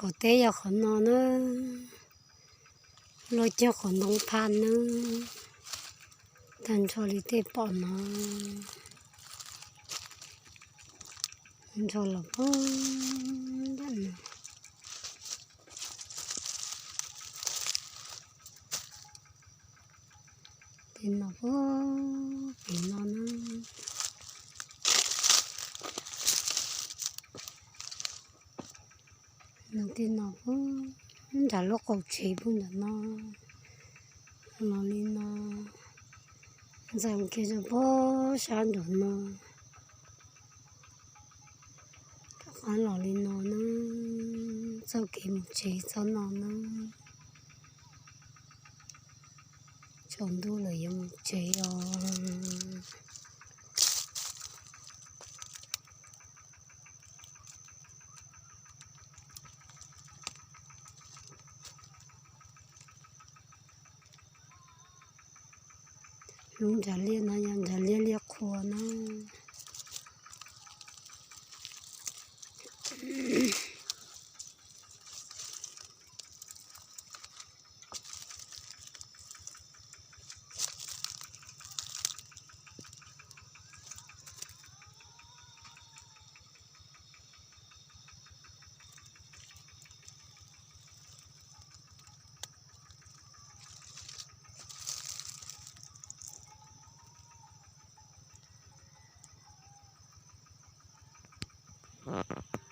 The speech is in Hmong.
Qaum teb yog qhov no nawb, luaj cuag qhov ntoo phaj nawb, tag nrho li tej pom no, nrho los puag nram no. Tej no puag pem no na. No tej no puag nram lub qaum tsev puag nram no. Los li no, ntxeev kiag rau puag sab nraum no. Rov qab los li no na, txoj kev mus tsev txoj no na. Tsaus ntuj lawm yuav mus tsev os. Lub nram liaj no yog nram liaj liaj qhua na.